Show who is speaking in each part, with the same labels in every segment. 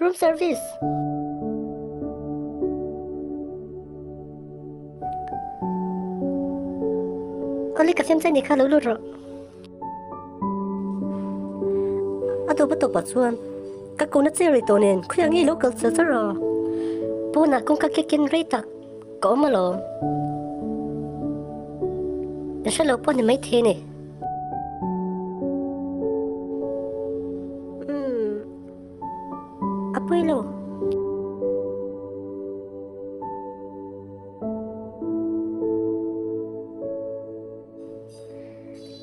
Speaker 1: Room service. Awle ka siam chai ni kha lo lut rawh. A tawp a tawpah chuan ka kona che rei tawh nen khawiah nge lo kal char char a? Pawnah kawngka kekin rei tak ka awm alawm. Ka hre lo pawh ni maithei a ni. Umm a pawi lo.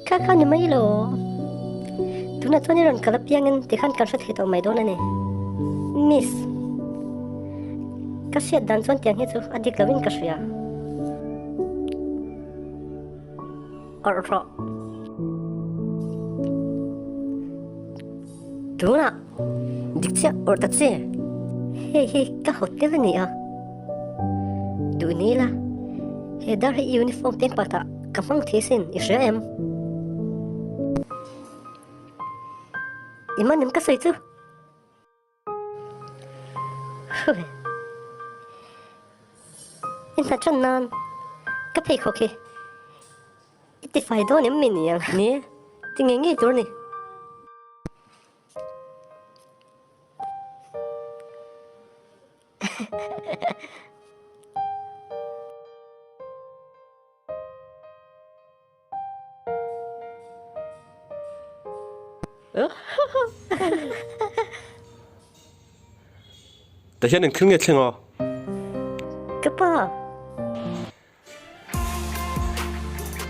Speaker 1: Kha kha ni mai lo. Tunah chuan i rawn kal apiangin tikhan kan hre thei tawh mai dawn a ni. Miss. Ka hriat dan chuan tiang hi chu a dik loin ka hria. Awrh rawh. Tunah dik chiah awrh ta che. Hei hi ka hotel a ni a. Duh ni la, he dar hi uniform peng pakhatah ka hmang thei sin, i hria em? I man em ka sawi chu? Hui. I hna tan nan ka pheikhawk hi i tifai dawn em mi ni ang? Ni, ti ngei ngei tur a ni.
Speaker 2: Tah hian engthil nge thleng a?
Speaker 1: Ka pa!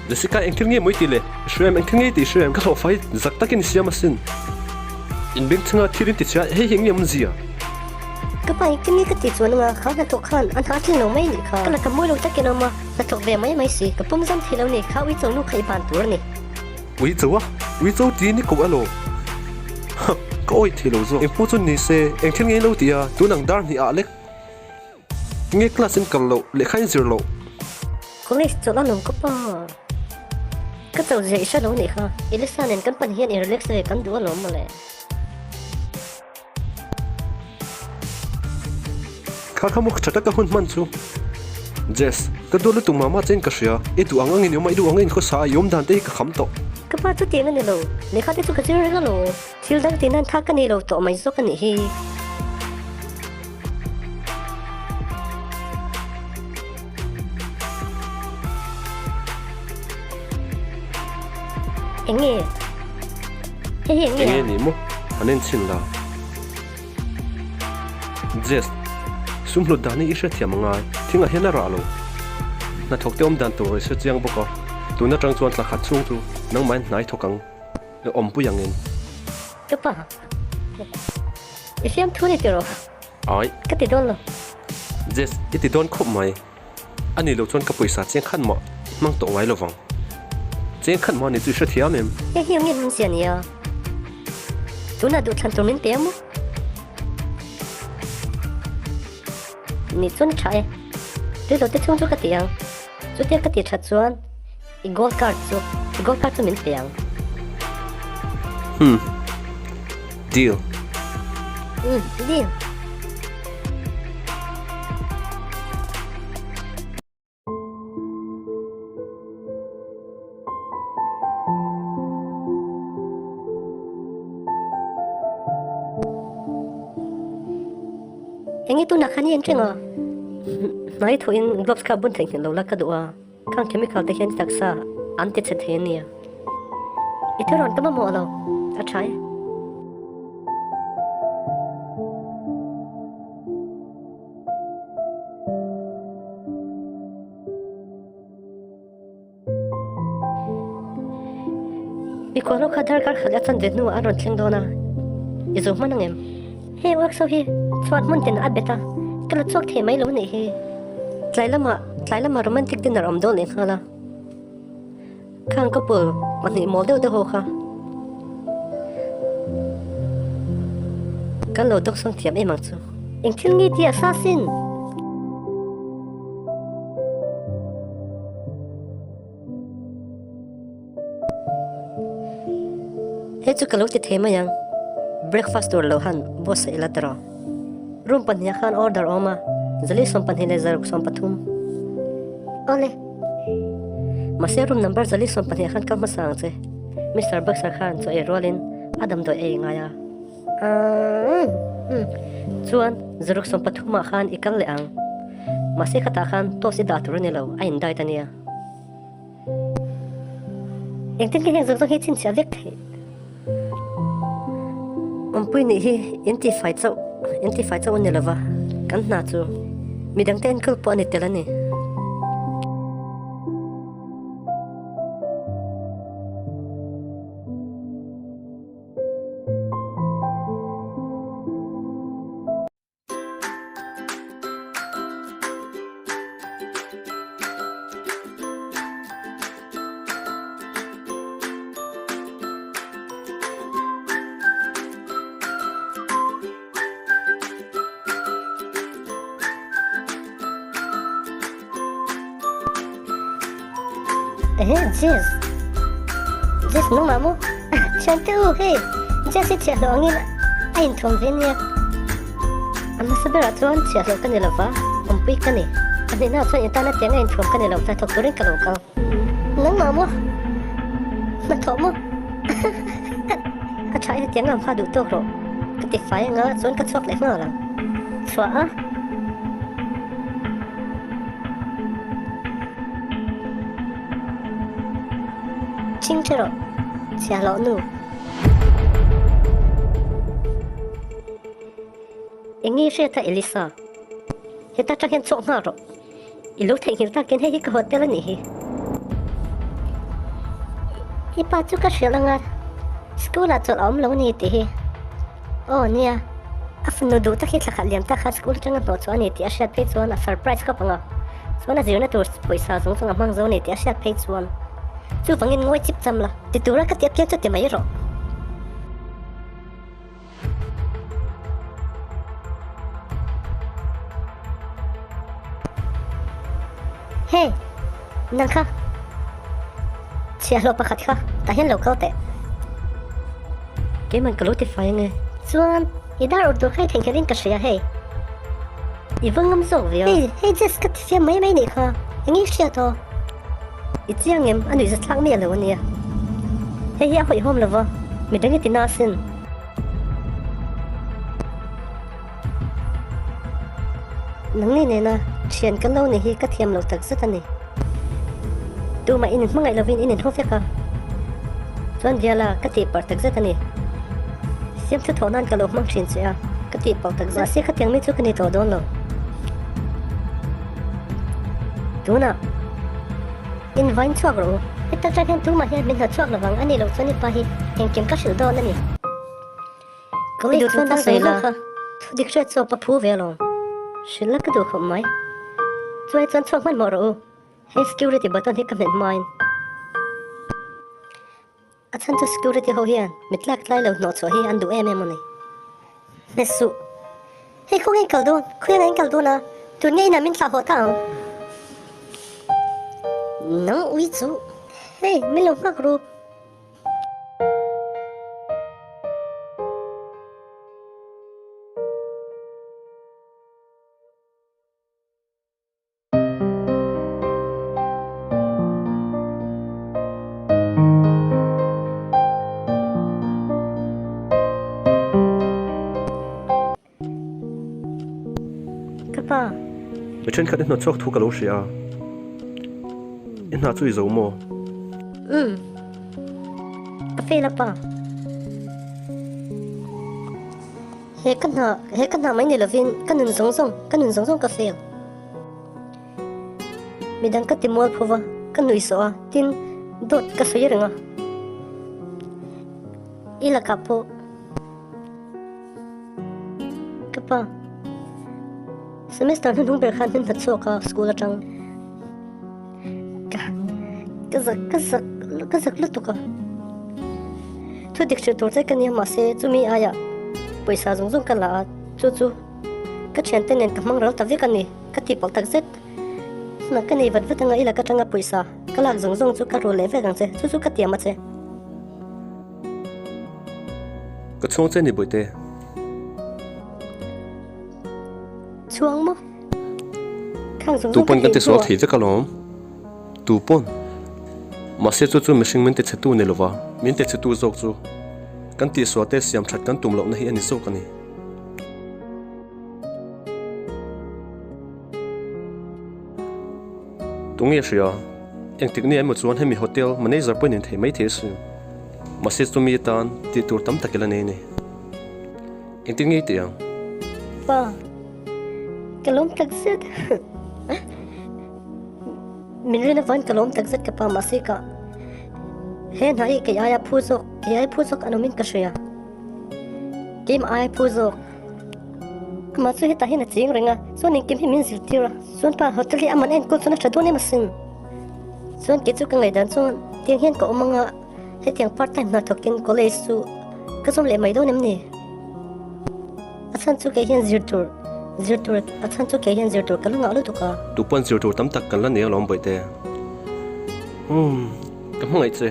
Speaker 2: Jessica engthil nge mawi tih le? I hria em? Engthil nge tih i hria em? Ka hlawhfa hi zak takin i siam asin. Inbeng chunga thil in ti chhia hei hi eng nge awm zia?
Speaker 1: Ka pa engtin nge ka tih chuan anga kha hnathawk khan a hna tling lo mai nih kha. Ka la ka mawi lo takin a awm a, hnathawk ve mai mai si. Ka pawm zam thei lo ni, kha uicho nu kha i ban tur a ni.
Speaker 2: Uicho a? Uicho tiin i koh elaw? Huh, ka awih thei lo zawk. Engpawh chu ni se, engthil nge i lo tih a, tun ang dar hnih ah lek. Nge class in kal loh, lehkha in zir loh?
Speaker 1: College chawlh a lawm ka pa. Ka cho zia i hre lo nih kha. Elisa nen kan pan hian i relax ve kan duh alawm mawle.
Speaker 2: Kha kha maw tha taka hun hman chu. Jess, ka duat lutuk mah mah che in ka hria. I duh ang angin i awm a, i duh ang angin khawsa a, i awm dan te hi ka kham tawh.
Speaker 1: Ka pa chu tiang a ni lo. Lehkha te chu ka zir reng alawm. Thil dang tih nan tha ka nei lo tawh mai zawk a nih hi. Eng nge? Hei hi eng nge a?
Speaker 2: Eng nge ni maw? An en chhin la. Jess, sum hlut dan hi i hrethiam a ngai. Thingah hian a rah lo. Hnathawk te awm dan tur i hre chiang bawk a. Tun atang chuan thla khat chhung chu nangmahin hnai thawk ang. I awmpui angin.
Speaker 1: Ka pa, i fiam thu ni tiraw?
Speaker 2: Ai.
Speaker 1: Ka ti dawn lo.
Speaker 2: Jess, i ti dawn khawp mai. A ni lo chuan ka pawisa cheng khat mah hmang tawh ngai lovang. Cheng khat mah ni chu i hrethiam em?
Speaker 1: Hei hi awmnge hmang zia nia. Tunah duhthlan tur min pe a maw? Ni chuan i tha e. Tui lo te chhung chu ka ti ang. Chutia ka ti that chuan i gold card chu i gold card chu min pe ang.
Speaker 2: Hmm. Deal.
Speaker 1: Hmm, deal. Enge tunah khan i en teng a? Hnai thawhin gloves kha bun theihnghilh lo la ka duh a, khang chemical te hian taksa an ti chhe thei a nia. I thurawn ka mamawh lo, a tha e. Mikhual ho kha darkar khat a chan ve hnuah an rawn thleng dawn a, i zo hman ang em? Hei workshop hi chhuat hmun tin a bet a, ka la chhuak thei mai lo nih hi. Tlai lamah tlai lamah romantic dinner awm dawn leh nghal a, khang couple pahnih mawl deuh deuh ho kha kan lo dawksawng thiam em ang chu. Eng thil nge tih a sa sin? Hei chu ka lo ti thei mai ang, breakfast tur lo han buatsaih ila tiraw? Room pahniha khan order a awm a, zali 12 leh zaruk 13. Awle. Mahse room number zali 12 ah khan kal hmasa ang che. Mister Baxter khan chaw ei rualin a damdawi ei ngai a. Chuan zaruk 13 ah khan i kal leh ang. Mahse khatah khan toast i dah tur a ni lo, a in diet a nia. Engtin nge heng zawng zawng hi chhinchhiah vek theih? Awmpui nih hi in tihfai chauh, in tihfai chauh a ni lova, kan hna chu midangte enkawl pawh a ni tel a ni. Ehe, Jess. Jess nangmah maw? Thiante u, hei, Jess hi chhiahhlawh angin a inthuam ve nia. A hmasa berah chuan chhiahhlawh ka ni lova, awmpui ka ni. A hnihnaah chuan in tana tiang a inthuam ka ni lo, hnathawk turin ka lo kal. Nangmah maw? Hnathawh maw? A tha e, tiang ang kha duh tawk rawh. Ka ti fai anga chuan ka chhuak leh nghal ang. Chhuah a. Ching che rawh, chhiahhlawh nu. Eng nge hriat a Elisa? Heta tang hian chawh nghal rawh. I lo theihnghilh takin hei hi ka hotel a nih hi. I pa chu ka hrilh anga school ah chawlh a awm lo ni tih hi. Aw nia, a fanu duh tak hi thla khat liam tak khan school atanga hnawh chhuah a ni tih a hriat phei chuan a surprise khawp ang a, chuan a zirna tur pawisa zawng zawng a hmang zo a ni tih a hriat phei chuan chuvangin ngawi chip cham la, ti tura ka ti apiang chu ti mai rawh. Hey, nang kha chhiahhlawh pakhat kha tah hian lo kal teh. Keiman ka lo ti fai ange. Chuan i dar ur tur kha i theihnghilh in ka hria hei. I va ngam zawk ve a. Hey, hei Jess ka ti fiam mai mai nih kha. Eng i hriat aw? I chiang em? A nuihza thlak miah lo ania. Hei hi a hawihhawm lova, midang i ti na asin. Nangni nena thian ka lo ni hi ka thiam lo tak zet a ni. Tumah in inhmangaih lovin in inhaw vek a. Chuan Viala, ka tihpalh tak zet a ni. Siamthu thawh nan ka lo hmang thin che a, ka tihpalh tak zet. Mahse khatiang mi chu ka ni tawh dawn lo. Tunah invain chhuak rawh u. Heta tang hian tumah hian min hnawt chhuak lovang a nih loh chuan i pa hi engkim ka hrilh dawn a ni. Ka duh chuan a sawi la, thu dik hriat chu a pa phu ve alawm. Hrilh la ka duh khawp mai. Chuai chuan chhuak hmanhmawh rawh u. He security button hi ka hmet hmain. A chhan chu security ho hian mi tlak tlai lo hnawh chhuah hi an duh em em a ni. Hmet suh. Hei khawnge in kal dawn? Khawiah in kal dawn a? Tun nge inah min thlah haw ta ang? Nang ui chu. Hei, min lo nghak ru. Ka pa.
Speaker 2: Mi thenkhat i hnawt chhuak thu ka lo hria a, i hna chu i zo maw?
Speaker 1: Umm. Ka fail a pa. He ka hna, he ka hna mai ni lovin ka nun zawng zawng, ka nun zawng zawng ka fail. Midang ka ti mual pho va, ka nui sawh a, tin, dawt ka sawi reng a. I lakah pawh ka pa semester hnuhnung ber khan min hna chhuak a school atang. Ka ka zak ka zak ka zak lutuk a. Thu dik hrilh tur che ka nia mahse chumi aiah pawisa zawng zawng ka la a, chu chu ka thiante nen ka hmang ral ta vek a ni ka tih pawlh tak zet. Hna ka nei vat vat anga i lak atanga pawisa ka lak zawng zawng chu ka rul leh vek ang che, chu chu ka tiam a che.
Speaker 2: Ka chhuang che ni Bawihte.
Speaker 1: chhuang maw? Khang zawng zawng
Speaker 2: Tu pawn
Speaker 1: ka
Speaker 2: kan
Speaker 1: tih
Speaker 2: tisual
Speaker 1: hnuah.
Speaker 2: thei vek alawm. Tu pawn. Mahse chu chu mihring min tichhetu ni lova, min tichhetu zawk chu kan tihsual te siam that kan tum lohna hi a ni zawk a ni. Tunge hria? Engtik ni emaw chuan hemi hotel manager pawhin in thei maithei asin. Mahse chumi atan tih tur tam tak ila nei a ni. Engtin nge i tih ang?
Speaker 1: Pa, ka lawm tak zet. Min rin avangin ka lawm tak zet ka pa mahse ka he hna hi kei aia phu zawk, kei aia phu zawk an awmin ka hria. Keimah aia phu zawk. Amah chu hetah hian a ching reng a, chuan engkim hi min zirtir a, chuan pa hotel hi aman enkawl chuan a tha dawn em asin. Chuan kei chu ka ngaihdan chuan tiang hian ka awm anga hetiang part time hna thawkin college chu ka zawm leh mai dawn em ni? A chhan chu kei hian zir tur zir tur a chhan chu kei hian zir tur ka la ngah lutuk a.
Speaker 2: Tupawn zir tur tam tak kan la nei alawm bawihte. Umm ka hmangaih che.